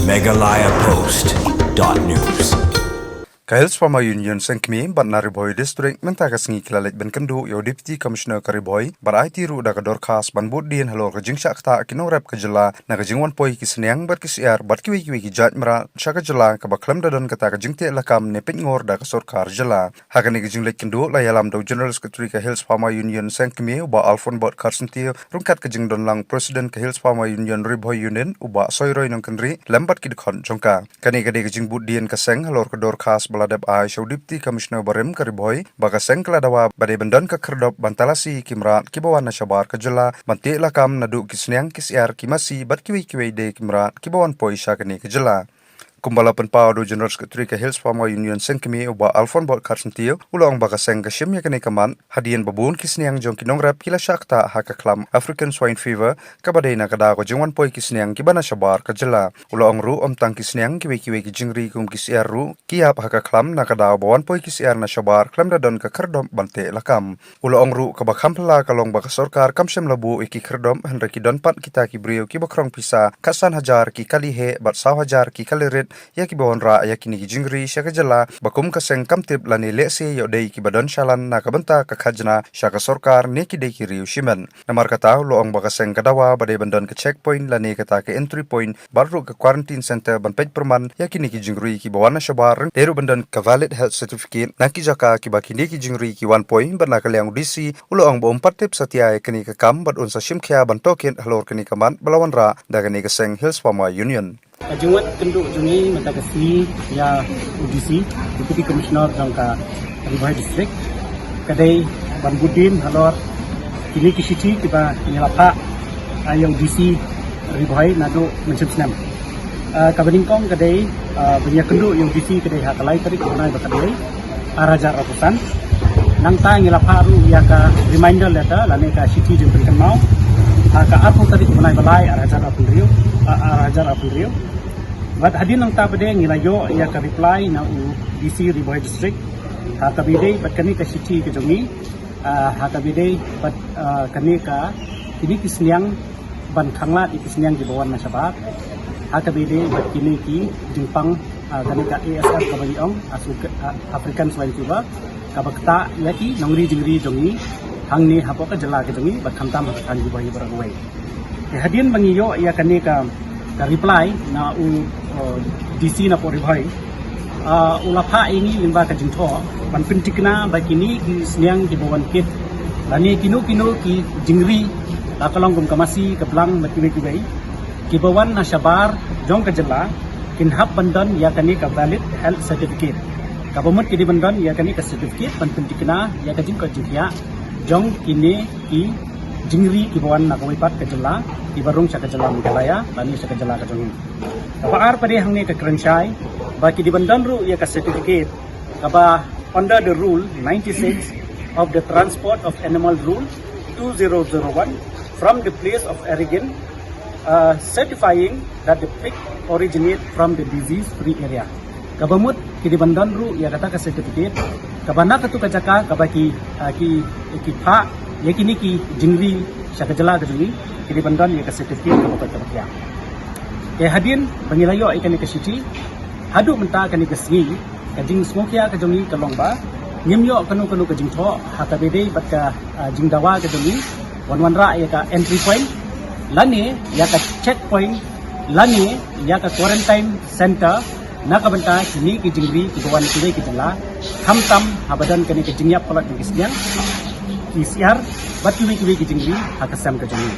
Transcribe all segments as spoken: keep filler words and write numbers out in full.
Meghalaya Post dot news. Ka Hills Farmer Union Seng Kmie bad na Ri Bhoi District mynta ka sngi ki la leit ban kynduh ïa u Deputy Commissioner ka Ri Bhoi bad aiti ruh da ka dorkhas ban bud dien halor ka jingshah ktah ki nongrep ka jylla na ka jingwan poi ki sniang bad ki syiar bad kiwei kiwei ki jait mrad sha ka jylla kaba khlem da don kata ka jingteh lakam ne pynngor da ka sorkar jylla. Ha kane ka jingleit kynduh la ïalam da u General Secretary ka Hills Farmer Union Seng Kmie u Bah Alphonse Bot Kharsyntiew, ryngkat ka jingdon lang President ka Hills Farmer Union Ri Bhoi Unit u Bah Soiroy Nongkynrih lem bad ki dkhot jong ka. Kane ka dei ka jingbud dien ka seng halor ka dorkhas ba la dep ai sha u Deputy Commissioner barim ka Ri Bhoi ba ka seng ka la dawa ba dei ban don ka khyrdop ban talasi ki mrad kiba wan na shabar ka jylla ban teh lakam naduh ki sniang ki syiar ki masi bad kiwei kiwei de ki mrad kiba wan poi sha kane ka jylla. Kumba la pynpaw da u General Secretary ka Hills Farmer Union Seng Kmie u Bah Alphonse Bot Kharsyntiew, u la ong ba ka seng ka shim ïa kane ka mat hadien ba bun ki sniang jong ki nongrep ki la shah ktah ha ka khlam African Swine Fever kaba dei na ka daw ka jingwan poi ki sniang kiba na shabar ka jylla. U la ong ruh ym tang ki sniang kiwei kiwei ki jingri kum ki syiar ruh ki ïap ha ka khlam na ka daw ba wan poi ki syiar na shabar khlem da don ka khyrdop ban teh lakam. U la ong ruh kaba kham phylla ka long ba ka sorkar kam shym la buh ïa ki khyrdop hynrei ki don pat kita ki briew kiba khrong pisa khatsan hajar ki kali heh bad saw hajar ki kali rit ïa kiba wanrah ïa kine ki jingri sha ka jylla ba kum ka seng kam tip lane lehse ïoh dei kiba don shalan na ka bynta ka khajna sha ka sorkar ne ki dei ki riew shimet. Namar kata u la ong ba ka seng ka dawa ba dei ban don ka checkpoint lane kata ka entry point bad ruh ka quarantine center ban peit pyrman ïa kine ki jingri kiba wan na shabar, dei ruh ban don ka valid health certificate na ki jaka kiba kine ki jingri ki wan poi. Bad na ka liang u D C u la ong ba um pat tip satia ïa kane ka kam bad un sa shim khia ban tohkit halor kane ka mat ba la wanrah da kane ka seng Hills Farmer Union. Ka jingwan kynduh jong ngi mynta ka sngi ïa u D C, Deputy Commissioner jong ka Ri Bhoi District ka dei ban bud dien halor kine ki shithi kiba ngi la phah ïa u D C Ri Bhoi naduh mynshem snem. Ah, kaba nyngkong ka dei, ah, ban ïakynduh ïa u D C ka dei ha ka lai tarik u bnai ba khatwei, ar hajar arphew san. Nangta ngi la phah ruh ïa ka reminder letter lane ka shithi jingpynkynmaw ha ka arphew tarik u bnai ba lai, ar hajar arphew hynriew, ah, ar hajar arphew hynriew. Bad hadien nangta pat de ngi la ïoh ïa ka reply na u D C Ri Bhoi District ha kaba ïadei bad kane ka shithi ka jong ngi, ah, ha kaba ïadei bad, ah, kane ka, kine ki sniang ban khanglad ïa ki sniang kiba wan na shabar, ha kaba ïadei bad kine ki jingpang, ah, kane ka A S F kaba ngi ong, Africa, ah, African Swine Fever, kaba ktah ïa ki nongri jingri jong ngi hangne hapoh ka jylla ka jong ngi bad khamtam ha ka thaiñ kiba ïa baroh kawei. Te hadien ba ngi ïoh ïa kane ka, ka reply na u, uh, D C na poh Ri Bhoi, uh, u la phah ïa ngi lyngba ka jingthoh ban pynthikna ba kine ki sniang kiba wan kit lane kino kino ki jingri, la ka long kum ka masi, ka blang bad kiwei kiwei kiba wan na shabar jong ka jylla kin hap ban don ïa kane ka valid health certificate. Kaba mut ki dei ban don ïa kane ka certificate ban pynthikna ïa ka jingkoit jingkhiah jong kine ki jingri kiba wan na kawei pat ka jylla kiba rung sha ka jylla Meghalaya lane sha ka jylla ka jong ngi. Kaba ar pat de hangne ka kren shai ba ki dei ban don ruh ïa ka certificate kaba under the rule ninety-six of the Transport of Animal Rule two zero zero one from the place of origin, uh, certifying that the pig originate from the disease free area. Kaba mut ki dei ban don ruh ïa kata ka certificate kaba na katu ka jaka kaba ki, ah, ki, ki phah ïa kine ki jingri sha ka jylla ka jong ngi, ki dei ban don ïa ka certificate kaba koit kaba khiah. Te hadien ba ngi la ïoh ïa kane ka shithi haduh mynta kane ka sngi, ka jingsngewkhia ka jong ngi ka long ba ngim ïoh kano kano ka jingthoh ha kaba ïadei bad ka, ah, jingdawa ka jong ngi ban wanrah ïa ka entry point lane ïa ka check point lane ïa ka quarantine center na ka bynta kine ki jingri kiba wan kiwei ki jylla, khamtam haba don kane ka jingïap palat jong ki sniang, ki syiar bad kiwei kiwei ki jingri ha ka sem ka jong ngi.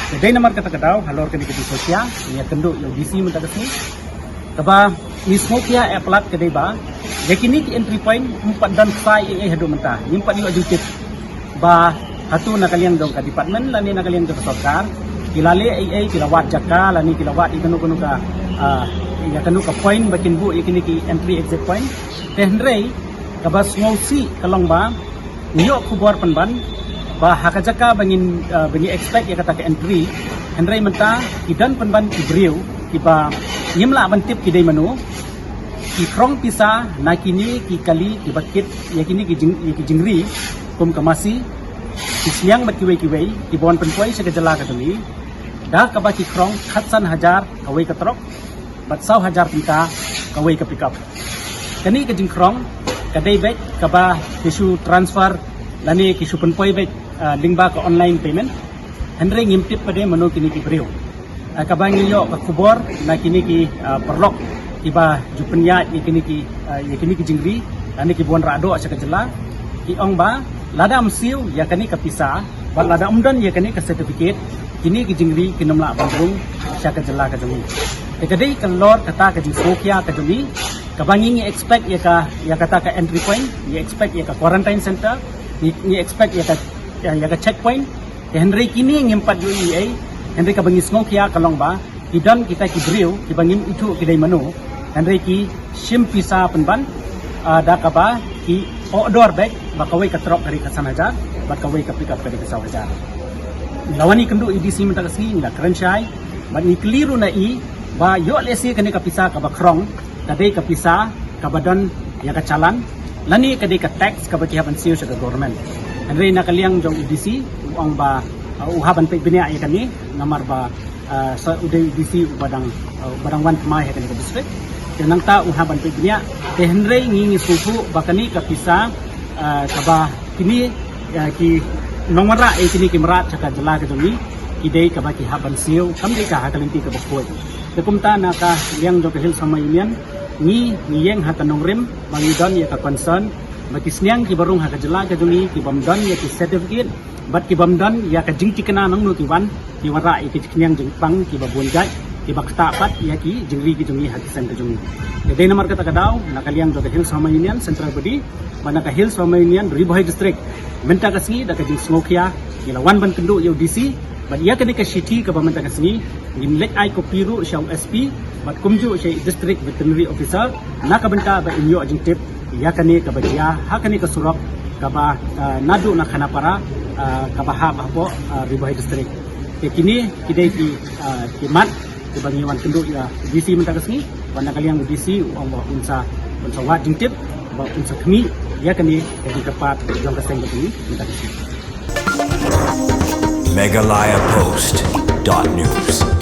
Te dei namar kata ka daw halor kane ka jingsngewkhia ngi ïakynduh ïa u D C mynta ka sngi. Kaba ngi sngewkhia eh palat ka dei ba ïa kine ki entry point ym pat don ksai ei ei haduh mynta, ngim pat ïoh jingtip ba hato na ka liang jong ka department lane na ka liang jong ka sorkar ki la leh ei ei, ki la wad jaka lane ki la wad ïa kano kano ka, ah, ïa kano ka point ba kin buh ïa kine ki entry exit point. Te hynrei kaba sngewsih ka long ba ngi ïoh khubor pynban ba ha ka jaka ba ngin, ah, ba ngi expect ïa kata ka entry, hynrei mynta ki don pynban ki briew kiba ngim lah ban tip ki dei mano, ki khrong pisa na kine ki kali kiba kit ïa kine ki jing, ïa ki jingri kum ka masi, ki sniang bad kiwei kiwei kiba wan pynpoi sha ka jylla ka jong ngi da kaba ki khrong khatsan hajar kawei ka trok. bad saw hajar tyngka kawei ka pickup. Kane ka jingkhrong ka dei beit kaba ki shu transfer lane ki shu pynpoi beit, ah, lyngba ka online payment. Hynrei ngim tip pat de mano kine ki briew. Ah, kaba ngi ïoh ka khubor na kine ki, ah, paralok kiba ju pynïaid ïa kine ki, ah, ïa kine ki jingri lane ki bun rah doh sha ka jylla, ki ong ba lada ym siew ïa kane ka pisa bad lada ym don ïa kane ka certificate, kine ki jingri kin ym lah ban rung sha ka jylla ka jong ngi. Te ka dei ka lor kata ka jingsngewkhia ka jong ngi, kaba ngi ngi expect ïa ka, ïa kata ka entry point, ngi expect ïa ka quarantine center, ngi, ngi expect ïa ka, ïa, ïa ka checkpoint. Te hynrei kine ngim pat ïohi ei, hynrei kaba ngi sngewkhia ka long ba ki don kita ki briew kiba ngim ithuh ki dei mano, hynrei ki shim pisa pynban, ah, da kaba ki order beit ba kawei ka trok ka dei ka san hajar bad kawei ka pickup ka dei ka saw hajar. Ngi la wan ïakynduh ïa u D C mynta ka sngi, ngi la kren shai bad ngi kylli ruh na i ba ïoh lehse kane ka pisa kaba khrong ka dei ka pisa kaba don ïa ka challan lane ka dei ka tax kaba ki hap ban siew sha ka government. Hynrei na ka liang jong u D C u ong ba, uh, u hap ban peit bniah ïa kane namar ba, uh, sa u dei u D C uba dang, uh, uba dang wan thymmai ha kane ka district. Te nangta u hap ban peit bniah. Te hynrei ngi ngi sngewthuh ba kane ka pisa, uh, kaba kine, uh, ki nongwanrah ïa kine ki mrad sha ka jylla ka jong ngi ki dei kaba ki hap ban siew, kam dei ka ha ka lynti kaba khuid. Te kumta na ka liang jong ka Hills Farmer Union ngi ngi ïeng ha ka nongrim ba ngi don ïa ka concern ba ki sniang kiba rung ha ka jylla ka jong ngi kibym don ïa ki certificate bad kibym don ïa ka jingtikna nangno ki wan, ki wanrah ïa ki jingkhñiang jingpang kiba bun jait kiba ktah pat ïa ki jingri ki jong ngi ha ki seng ka jong ngi. Te dei namar kata ka daw na ka liang jong ka Hills Farmer Union Central Body bad na ka Hills Farmer Union Ri Bhoi District, mynta ka sngi da ka jingsngewkhia ngi la wan ban kynduh ïa u D C bad ïa kane ka shithi kaba mynta ka sngi ngin leit ai copy ruh sha u S P bad kumjuh sha i District Veterinary Officer na ka bynta ba in ïoh jingtip ïa kane kaba jia ha kane ka surok kaba, ah, naduh na Khanapara, ah, kaba hap hapoh, ah, Ri Bhoi District. Te kine ki dei ki, ah, ki mat kiba ngi wan kynduh ïa u D C mynta ka sngi. Bad na ka liang u D C u ong ba un sa, un sa wad jingtip ba un sa khmih ïa kane ka jingkyrpad jong ka seng ka jong ngi mynta ka sngi. Meghalaya Post dot news.